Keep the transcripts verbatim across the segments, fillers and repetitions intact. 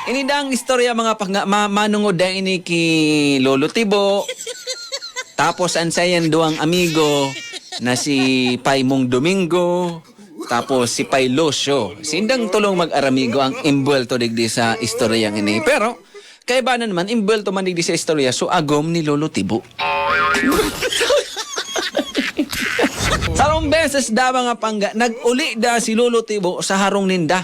Ini daang istorya, mga pag-, ma-, manungod na ini ki Lolo Tibo. Tapos an saiyang duwang amigo na si Paimong Domingo, tapos si Pay Lucio. Sindang tulong mag-aramigo ang imbwelto digdi sa istoryang ini. Pero, kaiba na naman, imbwelto man digdi sa istorya, so agom ni Lolo Tibo. Sarong beses da, mga pangga, nag-uli da si Lolo Tibo sa harong ninda.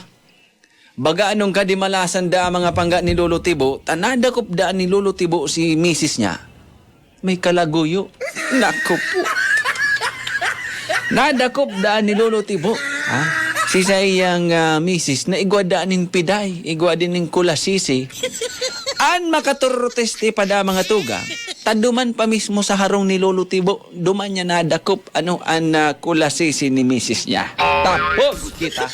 Baga anong kadimalasan da, mga pangga, ni Lolo Tibo, ta nadakop da ni Lolo Tibo si misis niya. May kalaguyo. Naku po. Nadakop da ni Lolo Tibo. Ha? Si saiyang, ah, misis na igwa da nin piday, igwa din nin kulasisi. An makaturutiste pa da, mga tugang, ta duman pa mismo sa harong ni Lolo Tibo, duman niya nadakop, ano, an, ah, kulasisi ni misis niya. Tapos kita.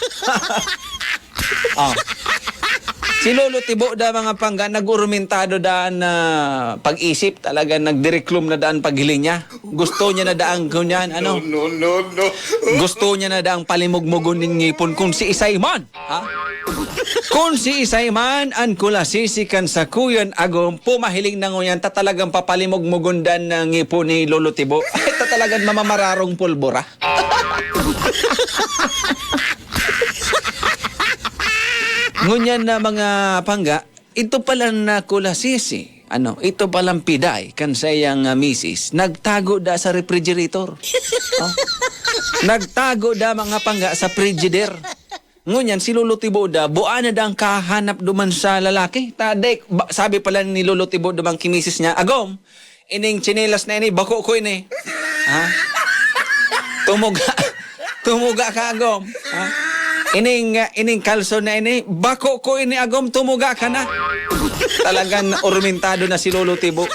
Oh. Si Lolo Tibo da, mga pangga, nag-urumintado daan na pag-isip, talaga nagdireklom na daan paghiling niya. Gusto niya na daang kunyan, ano? No, no, no, no. Gusto niya na daang palimugmugon nin ngipon kung si isay man, ha? Kung si isay man an kulasisi kan sakuyan agom, pumahiling na ngunyan ta talagang papalimugmugon daan na ngipon ni Lolo Tibo. Ay, ta talagang mamamararong pulbura. Ngunyan na, mga pangga, ito palang kulasisi, ano, ito palang piday kan saiyang, ah, misis, nagtago da sa refrigerator. Oh. Nagtago da, mga pangga, sa frigider. Ngunyan, si Lolo Tibo da, buana da ang kahanap duman sa lalaki. Ta, dek, ba, sabi pala ni Lolo Tibo duman ki misis niya, "Agom, ining tsinelas na ini, bako ko ini." Ha? Tumuga. Tumuga ka, agom. Ha? Ining, ah, ining kalson na ini, bako ko ini, agom, tumuga ka na. Talagang ormentado na si Lolo Tibo.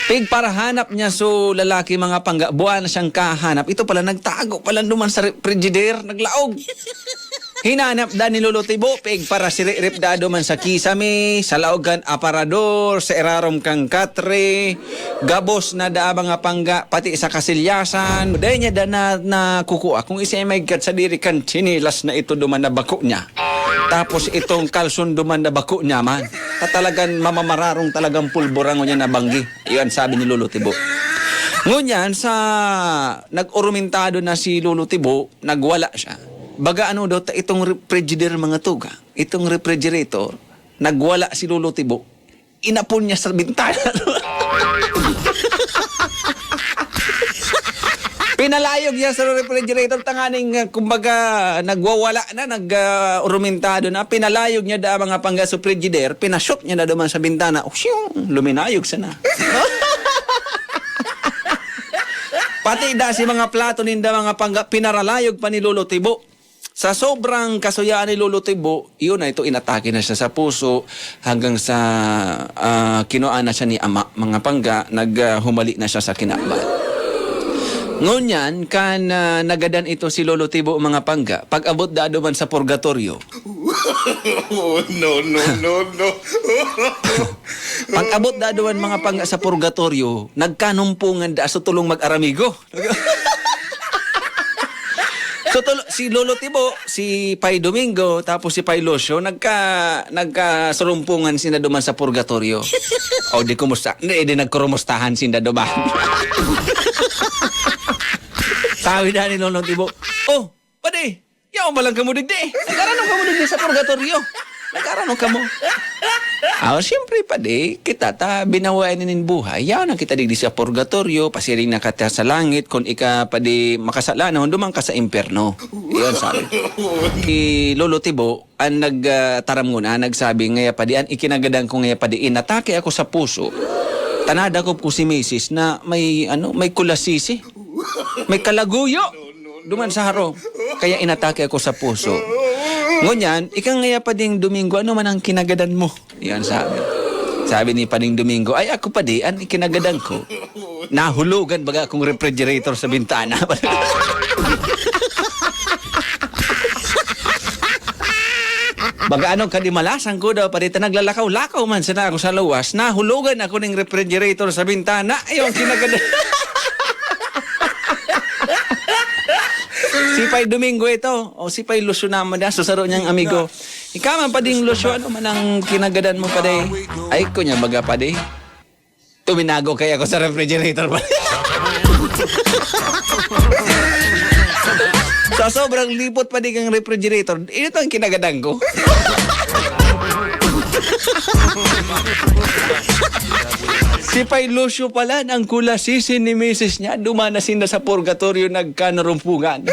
Pigparahanap niya so lalaki, mga pangga, buwan na siyang kahanap. Ito pala, nagtago pala duman sa re-, frigider, naglaog. Hinanap da ni Lolo Tibo, pigparasiririp da duman sa kisame, sa laog kan aparador, sa irarom kan katre, gabos na da, mga pangga, pati sa kasilyasan. Dai niya da na, nakukua kung isay may gat sa diri kan tsinelas na ito duman na bako niya. Tapos itong kalson duman na bako niya man. Ta talagang mamamararong talagang pulbura ngunyan na banggi. Iyon sabi ni Lolo Tibo. Ngunyan, sa nag-ormentado na si Lolo Tibo, nagwala siya. Baga ano daw, ta itong refrigerator, mga tuga, itong refrigerator, nagwala si Lolo Tibo. Inapon niya sa bintana. Pinalayog niya sa refrigerator, tanganing, ah, kumbaga, nagwawala na, nag, ah, ormentado na. Pinalayog niya da mga pangga sa frigider, pinashoot niya na duman sa bintana. Usyong, luminayog sana. Pati da si mga plato ninda, mga pangga, pinaralayog pa ni Lolo Tibo. Sa sobrang kasuyaan ni Lolo Tibo, yun na ito, inatake na siya sa puso hanggang sa, ah, kinuha na siya ni ama, mga pangga, nag, ah, humali na siya sa kinaban. Ngunyan, kan, ah, nagadan ito si Lolo Tibo, mga pangga, pag-abot da duman sa purgatorio. No, no, no, no. Pag-abot da duman, mga pangga, sa purgatorio, nagkanumpungan da sa tulong mag-aramigo. So, tolo-, si Lolo Tibo, si Pay Domingo, tapos si Pay Lucio, nagka-, nagkasurumpungan sinda duman sa purgatorio. O, di kumusta? Di, di nagkurumustahan sinda duman. Sabi na ni Lolo Tibo, "Oh, padi, yaon pa lang kamo digdi. Nagkaranon kamo digdi sa purgatorio. Nagkaranon kamo." "Ah, siyempre, padi, kita ta binawayan nin buhay. Yaon na kita digdi sa purgatorio, pasiring na kita sa langit, kun ika, padi, makasalanan, duman ka sa impyerno." Iyon, sabi. Si Lolo Tibo, ang nag, ah, taram nguna, nagsabi, "Ngaya, padi, an ikinagadan ko ngaya, padi, inatake ako sa puso. Ta nadakop ko si misis na may, ano, may kulasisi. May kalaguyo." Duman sa harong, kaya inatake ako sa puso. Ngunyan, ika ngaya, Pading Domingo, ano man ang kinagadan mo? Yan sabi. Sabi ni Pading Domingo, "Ay, ako, padi, an ikinagadan ko, nahulogan baga akong refrigerator sa bintana." Baga ano, kadimalasan ko daw, padi, ta naglalakaw-lakaw man sana ako sa luwas, nahulogan ako ning refrigerator sa bintana. Ayaw ang kinagadan. Si Pay Domingo ito. O si Pay Lucio naman na, sa saro niyang amigo. Ikaw man, Pading Lucio, ano man ang kinagadan mo, Pade? Ay, kunya baga, Pade. Tuminago kaya ako sa refrigerator, Pade. Sa sobrang lipot, Pade, kang refrigerator, ito ang kinagadan ko. Si Pay Lucio pala, ang kulasisi ni misis niya, duman na sinda sa purgatorio nagkanarumpugan.